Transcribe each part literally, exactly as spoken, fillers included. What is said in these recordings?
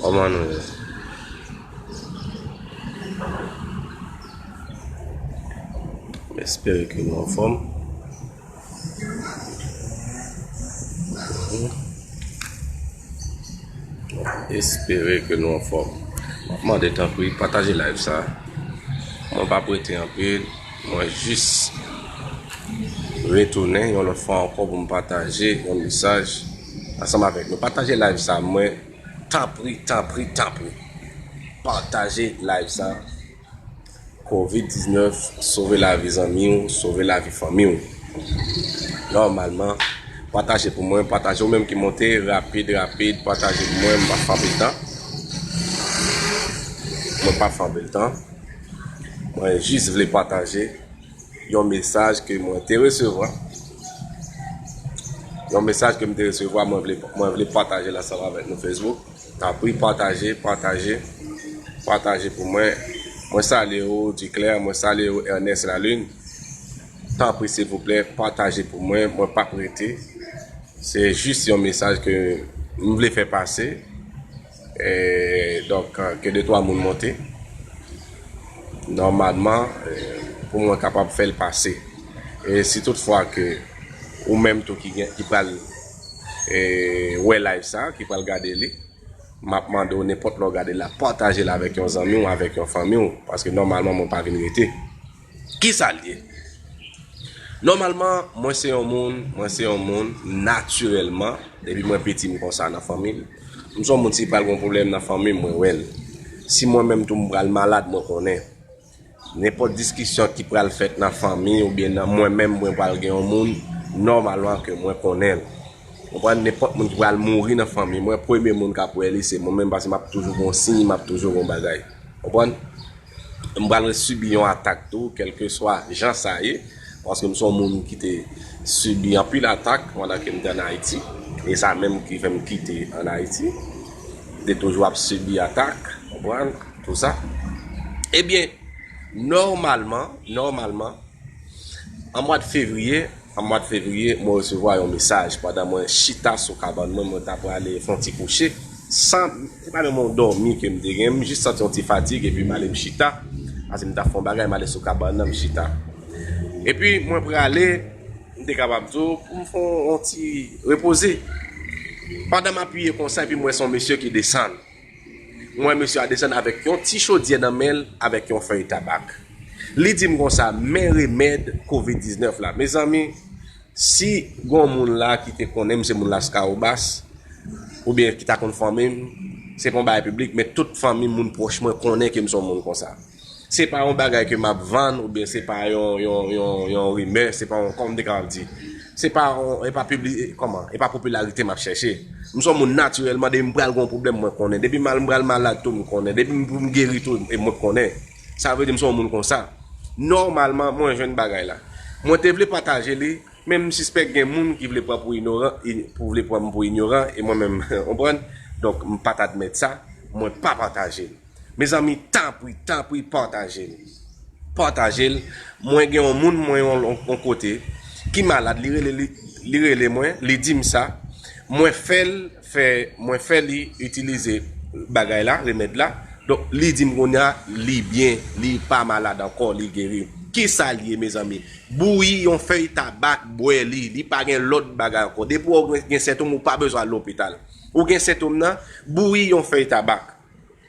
Kòman nou ye? M espere ke nou anfòm. M espere ke nou anfòm. M ap mande tanpri, pataje live sa. Mwen p ap rete anpil. Mwen jis retounen yon lòt fwa ankò pou m pataje yon mesaj ansanm avèk nou. Pataje live sa, mwen, tanpri, tanpri, tanpri. Pataje live sa. Kovid diznèf, sove lavi zanmi w, sove lavi fanmi w. Nòmalman, pataje pou mwen, pataje ou menm ki monte, rapid, rapid, pataje pou mwen, m p ap fè anpil tan. Mwen p ap fè anpil tan. Mwen jis vle pataje yon mesaj ke mwen te resevwa. Yon mesaj ke m te resevwa, mwen vle, mwen vle pataje l ansanm avèk nou Facebook. Tanpri, pataje, pataje, pataje pou mwen. Mwen salye w, Duclair, mwen salye w, Ernest Lalune. Tanpri, silvouplè, pataje pou mwen, mwen p ap rete. Se jis yon mesaj ke m vle fè pase. E, donk, ke de twa moun monte. Nòmalman, e, pou mwen kapab fè l pase. E si toutfwa ke ou menm tou ki gen, ki pral, e, wè live sa, ki pral gade li, m ap mande w nenpòt lè w gade la, pataje l avèk yon zanmi w, avèk yon fanmi w, paske nòmalman mwen pa vin rete. Kisa l ye? Nòmalman, mwen se yon moun, mwen se yon moun, natirèlman, depi mwen piti, m konsa nan fanmi m. M se yon moun, si pral gen yon pwoblèm nan fanmi m, mwen wè l. Si mwen menm tou, m pral malad, mwen konnen. Nenpòt diskisyon ki pral fèt nan fanmi, oubyen nan mwen menm, mwen pral gen yon moun, nòmalman, ke mwen konnen l. Ou konprann? Nenpòt moun ki pral mouri nan fanmi mwen, premye moun k ap wè li, se mwen menm, paske m ap toujou gen yon siy, m ap toujou gen yon bagay. Ou konprann? M pral sibi yon atak tou, kèlkeswa jan sa ye, paske m se yon moun ki te sibi anpil atak pandan ke m te ann Ayiti, e sa menm ki fè m kite ann Ayiti. M te toujou ap sibi atak, ou konprann? Tou sa. Ebyen, nòmalman, nòmalman, an mwa de fevriye, an mwa de fevriye, mwen resevwa yon mesaj pandan mwen chita sou kabann mwen, mwen ta prale fè yon ti kouche, san, se pa menm yon dòmi ke m te gen, m jis santi yon ti fatig, epi m ale m chita, paske m t ap fè yon bagay, m ale sou kabann nan, m chita. Epi mwen prale, m te kapab di w, pou m fè yon ti repoze. Pandan m apiye konsa, epi m wè se yon mesye ki desann. M wè mesye a desann avèk yon ti chodyè nan men l, avèk yon fèy tabak. Li di m konsa, men remèd kovid diznèf la. Mezanmi, si gon moun la ki te konnen m se moun Laskawobas, oubyen ki ta konn fanmi m, se pa yon bagay piblik, men tout fanmi m, moun pwòch mwen konnen ke m se yon moun konsa. Se pa yon bagay ke m ap vann, oubyen se pa yon, yon, yon, yon rimè, se pa yon, kòman m te kapab di, se pa yon, e pa pibli-, kòman, e pa popilarite m ap chèche. M se yon moun natirèlman, depi m pral gen yon pwoblèm, mwen konnen. Depi m al, m pral malad tou, m konnen. Depi m, pou m geri tou, e mwen konnen. Sa vle di m se yon moun konsa. Nòmalman, mwen jwenn bagay la. Mwen te vle pataje li, men m sispèk gen moun ki vle pran pou inoran, i-, pou vle pran m pou inyoran, e mwen menm, konprann? Donk, m pa t admèt sa, mwen pa pataje l. Mezanmi, tanpri, tanpri, pataje l. Pataje l. Mwen gen yon moun, mwen yon, yon, yon kote, ki malad, li rele, li, li rele mwen, li di m sa. Mwen fè l, fè, mwen fè li itilize bagay la, remèd la. Donk, li di m kounye a, li byen, li pa malad ankò, li geri. Kisa l ye, mezanmi? Bouyi yon fèy tabak, bwè li, li pa gen lòt bagay ankò. Depi w gen sentòm, ou pa bezwen al lopital. Ou gen sentòm nan, bouyi yon fèy tabak.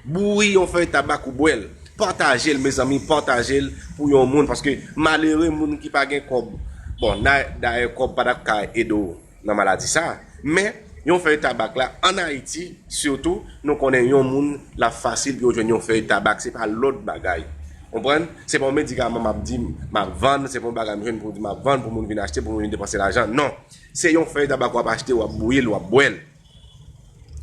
Bouyi yon fèy tabak ou bwè l. Pataje l, mezanmi, pataje l pou yon moun, paske malere moun ki pa gen kòb. Bon, na-, dayè kòb pa t ap ka ede w nan maladi sa. Men, yon fèy tabak la, ann Ayiti, sitou, nou konnen yon moun, l ap fasil pou yo jwenn yon fèy tabak, se pa lòt bagay. Konprann? Se pa yon medikaman m ap di, m ap vann, se pa yon bagay m jwenn pou di m ap vann, pou moun vin achte, pou moun vin depanse lajan. Non. Se yon fèy tabak w ap achte, w ap bouyi l, w ap bwè l.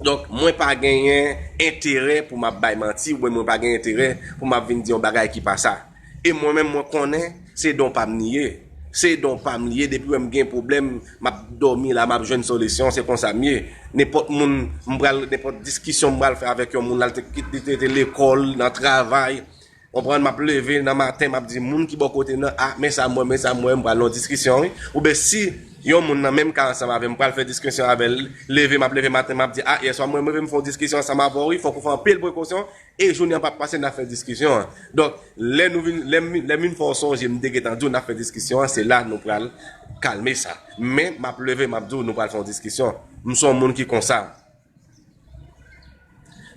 Donk, mwen pa genyen enterè pou m ap bay manti, oubyen mwen pa gen enterè pou m ap vin di yon bagay ki pa sa. E mwen menm, mwen konnen se don pa m li ye. Se don pa m li ye, depi w wè m gen pwoblèm, m ap dòmi la, m ap jwenn solisyon, se konsa m ye. Nenpòt moun, m pral, nenpòt diskisyon m pral fè avèk yon moun, la, li te, li te, te lekòl, nan travay, konprann, m ap leve nan maten, m ap di moun ki bò kote m nan, a, men sa m wè, men sa m wè, m pral nan yon diskisyon, wi. Oubyen si Yon moun nan menm ka ansanm avè m, m pral fè diskisyon avè l, leve, m ap leve maten, m ap di, a, yèswa mwen, mwen menm fè yon diskisyon ansanm avè w, wi, fòk ou fè anpil prekosyon, e jounen an p ap pase, n ap fè diskisyon an. Donk, lè nou vin, lè m, lè m vin fè w sonje, m te gentan di w n ap fè diskisyon an, se la nou pral kalme sa. Men, m ap leve, m ap di w, nou pral fè yon diskisyon. M se yon moun ki konsa.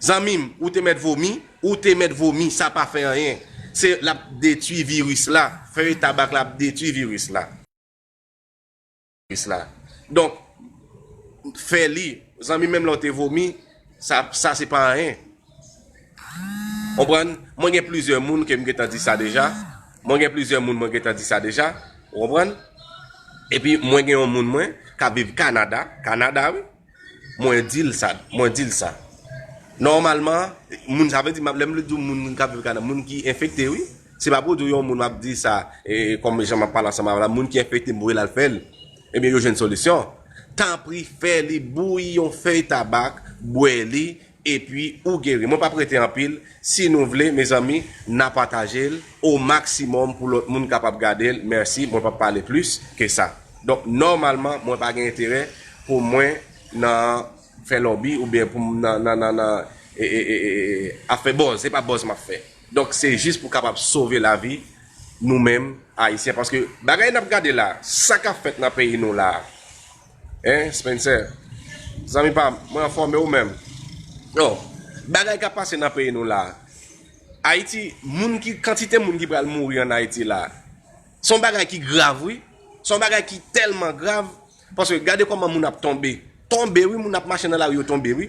Zanmi m, ou te mèt vomi, ou te mèt vomi, sa pa fè anyen. Se l ap detwi viris la, fèy tabak la ap detwi viris la. Viris la. Donk, fè li, zanmi, menm lè w te vomi, sa, sa se pa anyen. Konprann? Mwen gen plizyè moun ke m gentan di sa deja. Mwen gen plizyè moun mwen gentan di sa deja. Ou konprann? Epi mwen gen yon moun mwen k ap viv Kanada, Kanada wi. Mwen di l sa, mwen di l sa. Nòmalman, moun, sa vle di, m ap, lè m di w moun k ap viv Kanada, moun ki enfekte, wi. Se pa pou di w yon moun m ap di sa, e, kòm jan m ap pale ansanm avè w la, moun ki enfekte, m voye l al fè l. Ebyen, yo jwenn solisyon. Tanpri, fè li bouyi yon fèy tabak, bwè li, epi ou geri. Mwen p ap rete anpil. Si nou vle, mezanmi, n a pataje l o maksimòm pou lòt moun kapab gade l. Mèsi, mwen p ap pale plis ke sa. Donk, nòmalman, mwen pa gen enterè pou mwen nan fè lòbi oubyen pou m nan, nan, nan, nan, e, e, e, e, e, ap fè buzz. Se pa buzz m ap fè. Donk, se jis pou kapab sove lavi nou menm Ayisyen. Paske bagay n ap gade la, sa k ap fèt nan peyi nou la, Hein, Spencer? Zanmi pa m, mwen anfòme ou menm. Yo, bagay k ap pase nan peyi nou la. Ayiti, moun ki, kantite moun ki pral mouri an Ayiti la. Se yon bagay ki grav, wi. Se yon bagay ki tèlman grav. Paske gade kòman moun ap tonbe. Tonbe, wi, moun ap mache nan lari, yo tonbe, wi.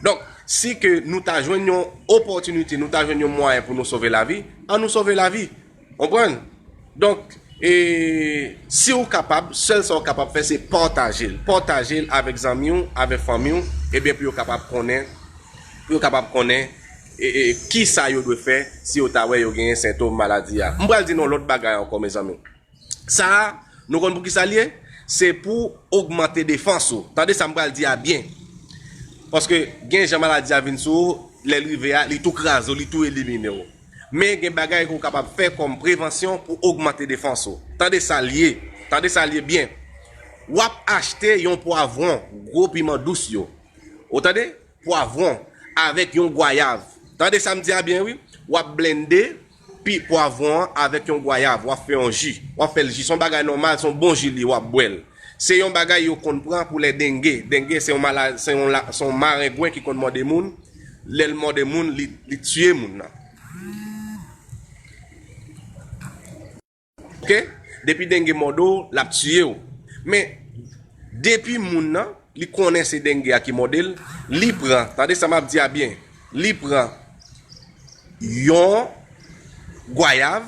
Donk, si ke nou ta jwenn yon opòtinite, nou ta jwenn yon mwayen pou nou sove lavi, an nou sove lavi. Konprann? Donk, e, si w kapab, sèl sa w kapab fè, se pataje l. Pataje l avèk zanmi w, avèk fanmi w, ebyen, pou yo kapab konnen, pou yo kapab konnen, e, e, ki sa yo dwe fè si yo ta wè yo genyen sentòm maladi a. M pral di nou yon lòt bagay ankò, mezanmi. Sa a, nou konn pou ki sa l ye? Se pou ogmante defans ou. Tande sa m pral di a byen. Paske gen jan maladi a vin sou ou, lè l rive a, li tou kraze w, li tou elimine w. Men gen bagay ke w kapab fè kòm prevansyon pou ogmante defans ou. Tande sa l ye. Tande sa l ye byen. W ap achte yon pwavwon, gwo piman dous yo. Ou tande? Pwavwon avèk yon gwayav. Tande sa m di a byen, wi. W ap blende pi pwavwon an avèk yon gwayav. W ap fè yon ji. W ap fè l ji. Se yon bagay nòmal, se yon bon ji li, w ap bwè l. Se yon bagay yo konn pran pou lè denge. Denge se yon mala-, se yon la-, se yon marengwen ki konn mòde moun. Lè l mòde moun, li, li tiye moun nan. Oke? Depi denge mòde w, l ap tiye w. Men, depi moun nan, li konnen se denge a ki mòde l, li pran, tande sa m ap di a byen, li pran yon gwayav,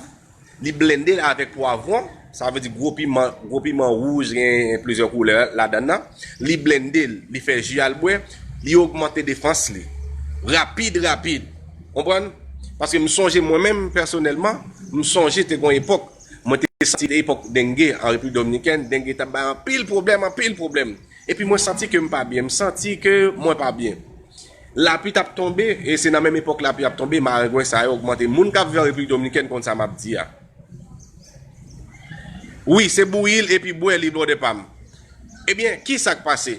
li blende l avèk pwavwon, sa vle di gwo piman, gwo piman wouj, gen plizyè koulè ladan l nan, li blende l, li fè ji a l bwè, li ogmante defans li. Rapid, rapid. Konprann? Paske m sonje mwen menm, pèsonèlman, m sonje te gon epòk, mwen te santi epòk denge an Repiblik Dominikèn, denge t ap bay anpil pwoblèm, anpil pwoblèm. Epi mwen santi ke m pa byen, m santi ke mwen pa byen. Lapli t ap tonbe, e se nan menm epòk lapli ap tonbe, marengwen sa yo ogmante. Moun k ap viv an Repiblik Dominikèn konn sa m ap di a. Wi, se bouyi l epi bwè li, blòdè pa m. Ebyen, ki sa k pase?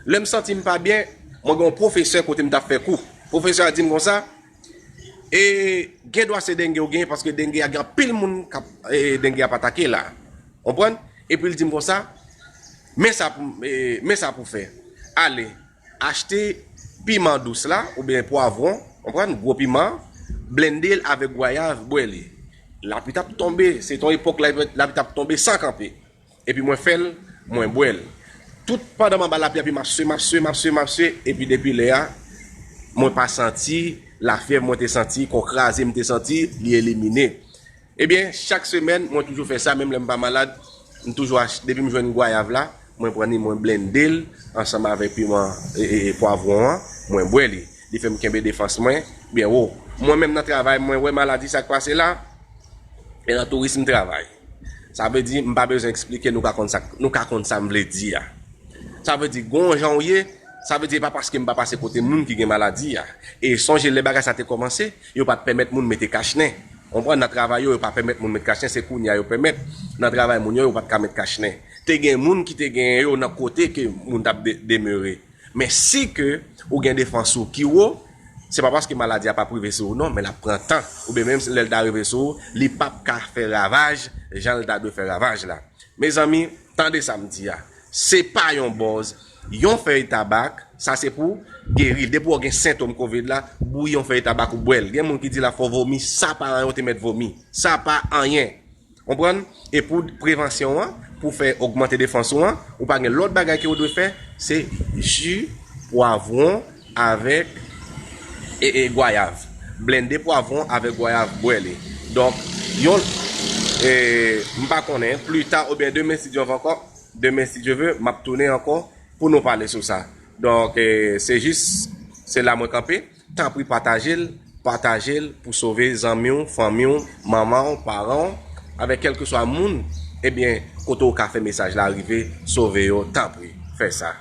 Lè m santi m pa byen, mwen gen yon pwofesè kote m t ap fè kou. Pwofesè a di m konsa, e, gen dwa se denge ou genyen, paske denge a gen anpil moun k ap, e, denge ap atake la. Konprann? Epi l di m konsa, men sa pou, e, men sa pou fè. Ale, achte piman dous la, oubyen pwavwon, konprann? Gwo piman, blende l avèk gwayav, bwè li. Lapli t ap tonbe, se te yon epòk lapli, lapli t ap tonbe san kanpe. Epi mwen fè l, mwen bwè l. Tout pandan m anba lapli a, epi m ap swe, m ap swe, m ap swe, m ap swe, epi depi lè a, mwen pa santi lafyèv mwen te santi, kò kraze m te santi, li elimine. Ebyen, chak semèn, mwen toujou fè sa, menm lè m pa malad, m toujou ach-, depi m jwenn gwayav la, mwen pran li, mwen blende l ansanm avèk piman, e, e, e, pwavwon an, mwen bwè li. Li fè m kenbe defans mwen byen wo. Mwen menm nan travay, mwen wè maladi sa k pase la, e nan touris m travay. Sa vle di, m pa bezwen eksplike, nou ka konn sa, nou ka konn sa m vle di a. Sa vle di, gon jan w ye, sa vle di, e pa paske m pa pase kote moun ki gen maladi a. E sonje, lè bagay sa te kòmanse, yo pa t pèmèt moun mete kach nen. Konprann, nan travay yo, yo pa pèmèt moun met kachnen, se kounye a yo pèmèt. Nan travay moun yo, yo pa t ka met kachnen. Te gen moun ki te genyen yo nan kote ke moun t ap de- demere. Men si ke ou gen defans ou ki wo, se pa paske maladi a p ap rive sou ou non, men l ap pran tan. Oubyen menm lè l ta rive sou ou, li p ap ka fè ravaj jan l ta dwe fè ravaj la. Mezanmi, tande sa m di a. Se pa yon bòz, yon fèy tabak, sa se pou geri. Depi w gen sentòm kovid la, bouyi yon fèy tabak ou bwè l. Gen moun ki di la fò vomi, sa paran yo te mèt vomi. Sa pa anyen. Konprann? E pou prevansyon an, pou fè ogmante defans ou an, ou pa gen lòt bagay ke ou dwe fè, se ji pwavwon avèk e, e gwayav. Blende pwavwon avèk gwayav, bwè li. Donk, yon, e, m pa konnen, pli ta oubyen demen si Dye vle ankò, demen si Dye vle, m ap tounen ankò pou nou pale sou sa. Donk, e, se jis, se la mwen kanpe. Tanpri pataje l, pataje l pou sove zanmi w, fanmi w, manman w, paran w, avèk kèlkeswa moun, ebyen, kote w ka fè mesaj la rive, sove yo, tanpri, fè sa.